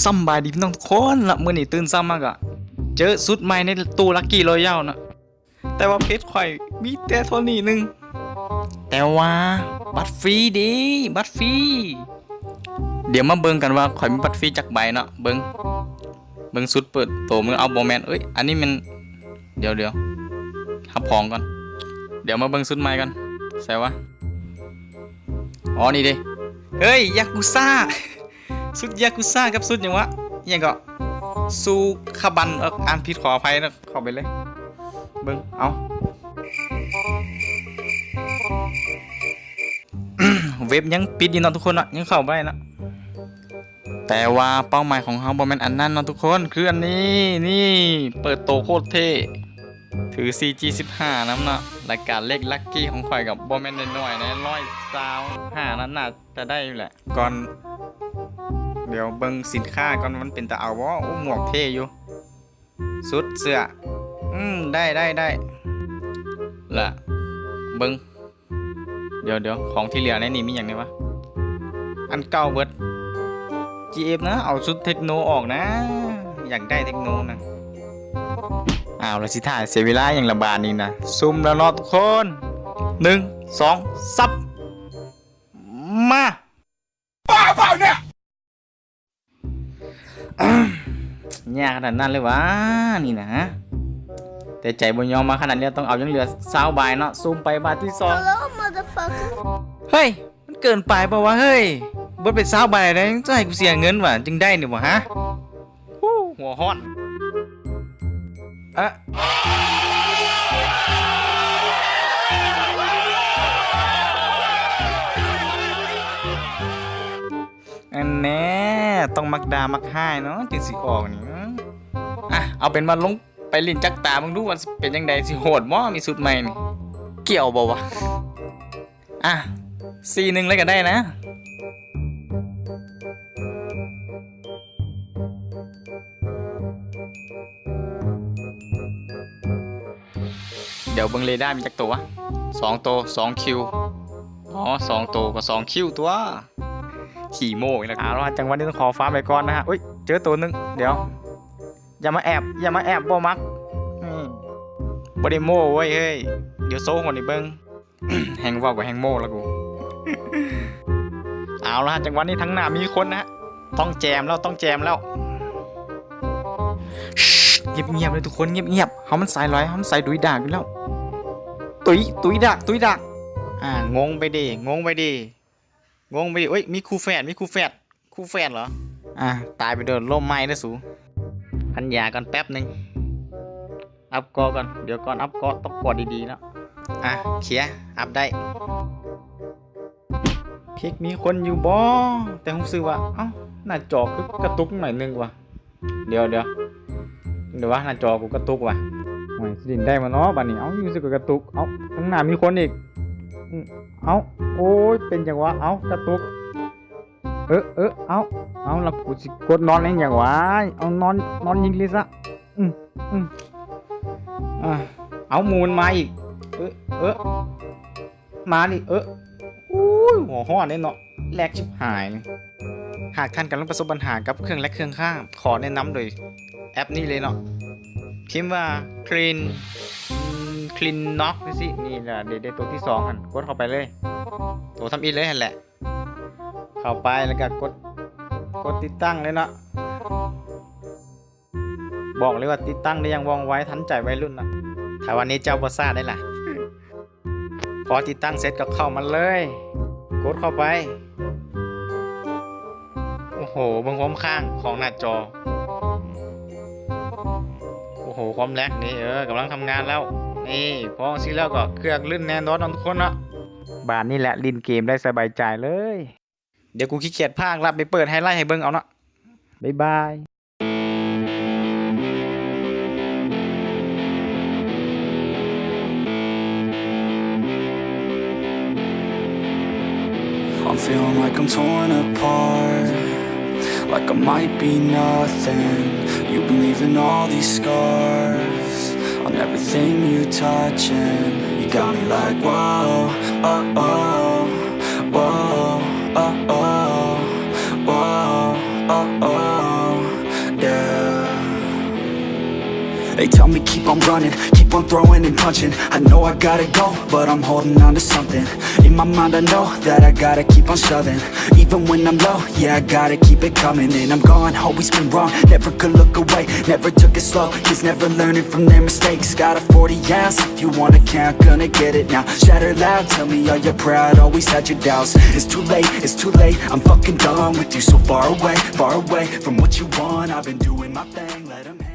ສຳບາຍດີພີ່ນ້ອງທຸກຄົນລະ, ມື້ນີ້ຕື່ນເຊົ້າມາກະເຈີຊຸດໃໝ່ໃນຕູ້ລັກກີ້ຣອຢັວນະ, ແຕ່ວ່າເພດຂ້ອຍມີແຕ່ໂທນີ້ໜຶ່ງ, ແຕ່ວ່າບັດຟຣີເດ້, ບັດຟຣີ. ດຽວມາເບິ່ງກັນວ່າຂ້ອຍມີບັດຟຣີຈັກໃບເນາະ. ເບິ່ງ, ເບິ່ງຊຸດເປີດໂຕມື້, ເອົາ ບໍ່ແມ່ນ, ເອີຍ ອັນນີ້ແມ່ນ ດຽວໆ ຮັບຂອງກ່ອນ, ດຽວມາເບິ່ງຊຸດໃໝ່ກ່ອນ. ໃສວະ? ອໍ ນີ້ເດ້. ເຮີ້ຍ ຢາກູຊາ, ຊຸດຢາກູຊາກັບຊຸດຫຍັງວະ? ອີ່ຫຍັງເກາະ? ຊູຄາບັນ, ເອີ ອ່ານຜິດ ຂໍອະໄພເນາະ. ເຂົ້າໄປເລີຍ, ເບິ່ງ ເອົາ ເວັບຍັງປິດຢູ່ເນາະທຸກຄົນເນາະ, ຍັງເຂົ້າບໍ່ໄດ້ເນາະ. ແຕ່ວ່າເປົ້າໝາຍຂອງເຮົາບໍ່ແມ່ນອັນນັ້ນເນາະທຸກຄົນ, ຄືອັນນີ້, ນີ້ ເປີດໂຕໂຄດເທ່, ຖື ຊີຈີ ສິບຫ້າ ນຳເນາະ. ລາຍການເລກລັກກີ້ຂອງຂ້ອຍກໍບໍ່ແມ່ນນ້ອຍໆນະ, ຮ້ອຍຊາວຫ້າ ນັ້ນໜ້າຈະໄດ້ຢູ່ແຫຼະ. ກ່ອນ, ດຽວເບິ່ງສິນຄ້າກ່ອນ, ມັນເປັນຕາເອົາບໍ່? ໂອ້ ໝວກເທ່ຢູ່, ຊຸດ ເສື້ອ, ອືມ ໄດ້ ໄດ້ ໄດ້. ລະເບິ່ງ ດຽວໆ ຂອງທີ່ເຫຼືອໃນນີ້ມີຫຍັງແດ່ວະ? ອັນເກົ່າເບິດ. ຈີເອັຟ ນະ, ເອົາຊຸດເທັກໂນອອກນະ, ຢາກໄດ້ເທັກໂນນະ. ອ້າວ ລະຊິຖ້າເສຍເວລາຫຍັງລະບາດນີ້ນະ? ຊຸ່ມແລ້ວເນາະທຸກຄົນ, ໜຶ່ງ ສອງ ສາມ ມາ. ບ້າເປົ່າເນຍ ຍາກຂະໜາດນັ້ນເລີຍຫວານີ້ນະ? ແຕ່ໃຈບໍ່ຍອມມາຂະໜາດນີ້, ຕ້ອງເອົາຍັງເຫຼືອຊາວບາດເນາະ. ຊູມໄປບາດທີສອງ. Hello, motherfucker. ເຮີ້ຍ ມັນເກີນໄປບໍ່ວະເຮີ້ຍ? ເບິດໄປຊາວບາດແລ້ວ ຍັງຈະໃຫ້ກູເສຍເງິນຫວາ ຈຶ່ງໄດ້ນີ້ຫວາ? ຫະ ຫູ ຫົວຮ້ອນ. ອະ ອັນແນ່ ຕ້ອງມັກດ່າມັກຮ້າຍເນາະ ຈຶ່ງຊິອອກນີ້. ອະ ເອົາເປັນວ່າລົງໄປຫຼິ້ນຈັກຕາເບິ່ງດູວ່າຊິເປັນຈັ່ງໃດ, ຊິໂຫດບໍ່ ມີຊຸດໃໝ່ນີ້? ກ່ຽວບໍ່ວະ? ອ່ະ ສີ່ໜຶ່ງ ເລີຍກໍໄດ້ນະ. ດຽວເບິ່ງເຣດ້າມີຈັກໂຕວະ? ສອງໂຕ, ສອງຄິວ. ອໍ ສອງໂຕກໍສອງຄິວຕົວະ. ຂີ້ໂມ້ອີກແລ້ວ. ເອົາລະ ຈັງຫວະນີ້ຕ້ອງຂໍຟາມໄວ້ກ່ອນນະ. ອຸ້ຍ ເຈີໂຕໜຶ່ງ. ດຽວ ຢ່າມາແອບ, ຢ່າມາແອບ, ບໍ່ມັກ. ອືມ ບໍ່ໄດ້ໂມ້ເວີຍເຮີ້ຍ. ດຽວໂຊໂຫດໃຫ້ເບິ່ງ. ແຮ່ງເວົ້າກໍແຮ່ງໂມ້ລະກູ. ເອົາລະ ຈັງຫວະນີ້ທາງໜ້າມີຄົນນະ. ຕ້ອງແຈມແລ້ວ, ຕ້ອງແຈມແລ້ວ. ງຽບໆເລີຍທຸກຄົນ, ງຽບໆ. ເຮົາມັນສາຍຫຼອຍ, ເຮົາມັນສາຍດຸຍດາກຢູ່ແລ້ວ. ຕຸຍ, ຕຸຍດາກ, ຕຸຍດາກ. ອ່າ ງົງໄປເດ, ງົງໄປເດ, ງົງໄປເດ. ເອີຍ ມີຄູ່ແຝດ, ມີຄູ່ແຝດ. ຄູ່ແຝດເຫລອ? ອ່າ ຕາຍໄປໂດດ ລົມໃໝ່ເດີສູ. ພັນຢາກ່ອນແປັບໜຶ່ງ. ອັບເກາະກ່ອນ, ດຽວກ່ອນ ອັບເກາະ ຕ້ອງກອດດີໆເນາະ. ອ່າ ເຄຍ ອັບໄດ້. ເພັກມີຄົນຢູ່ບໍ່? ແຕ່ຮູ້ສຶກວ່າ ເອົ້າ ໜ້າຈໍຄືກະຕຸກໜ້ອຍໜຶ່ງວ່າ. ດຽວ ດຽວ ດຽວວ່າ ໜ້າຈໍກູກະຕຸກວ່າ. ໂອ້ຍ ຊິຫຼິ້ນໄດ້ບໍ່ເນາະບາດນີ້? ເອົ້າ ຮູ້ສຶກວ່າກະຕຸກ. ເອົ້າ ທາງໜ້າມີຄົນອີກ. ອື ເອົ້າ ໂອ້ຍ ເປັນຫຍັງວະ? ເອົ້າ ກະຕຸກ. ເອີ ເອີ ເອົ້າ ເອົ້າ ລະກູຊິກົດນອນເຮັດຫຍັງວະ? ເອົາ ນອນ ນອນຍິງເລີຍຊະ. ອື ອື ອ່າ ເອົາ ໝູນມາອີກ. ເອີ ເອີ ມານີ້. ເອີ ໂອ້ຍ ຫົວຮ້ອນເດ້ເນາະ, ແລັກຊິບຫາຍ. ຫາກທ່ານກຳລັງປະສົບບັນຫາກັບເຄື່ອງແລັກເຄື່ອງຄ້າງ, ຂໍແນະນຳໂດຍແອັບນີ້ເລີຍເນາະ. ພິມວ່າ Clean Clean Knock ຈັ່ງຊີ້. ນີ້ລະ ໄດ້ ໄດ້ໂຕທີສອງຫັ້ນ, ກົດເຂົ້າໄປເລີຍ. ໂຕທຳອິດເລີຍຫັ້ນແຫຼະ. ເຂົ້າໄປແລ້ວກໍກົດ ກົດຕິດຕັ້ງເລີຍເນາະ. ບອກເລີຍວ່າຕິດຕັ້ງໄດ້ຢ່າງວ່ອງໄວ ທັນໃຈໄວລຸ້ນເນາະ. ຖ້າວ່ານີ້ເຈົ້າບໍ່ຊ້າໄດ້ລະ. ພໍຕິດຕັ້ງເສັດກໍເຂົ້າມາເລີຍ, ກົດເຂົ້າໄປ. ໂອ້ໂຫ ເບິ່ງຄວາມຄ້າງຂອງໜ້າຈໍ. ໂອ້ໂຫ ຄວາມແລັກນີ້ ເອີ ກຳລັງທຳງານແລ້ວ. ນີ້ ພໍຊີ້ແລ້ວກໍເຄື່ອງລື່ນແນ່ນອນເນາະທຸກຄົນເນາະ. ບາດນີ້ແຫຼະຫຼິ້ນເກມໄດ້ສະບາຍໃຈເລີຍ. ດຽວກູຂີ້ຂຽດພາກລະ, ໄປເປີດໄຮໄລໃຫ້ເບິ່ງເອົາເນາະ. ບາຍບາຍ. I'm feeling like I'm torn apart, like I might be nothing. You've been leaving all these scars on everything you touch, and you got me like, whoa, oh, oh, whoa, oh, oh, whoa, oh, oh. They tell me keep on running, keep on throwing and punching. I know I gotta go, but I'm holding on to something. In my mind I know that I gotta keep on shoving. Even when I'm low, yeah, I gotta keep it coming. And I'm gone, always been wrong, never could look away, never took it slow. Kids never learning from their mistakes. Got a forty ounce, if you wanna count, gonna get it now. Shatter loud, tell me are you proud, always had your doubts. It's too late, it's too late, I'm fucking done with you. So far away, far away from what you want. I've been doing my thing, let 'em hate.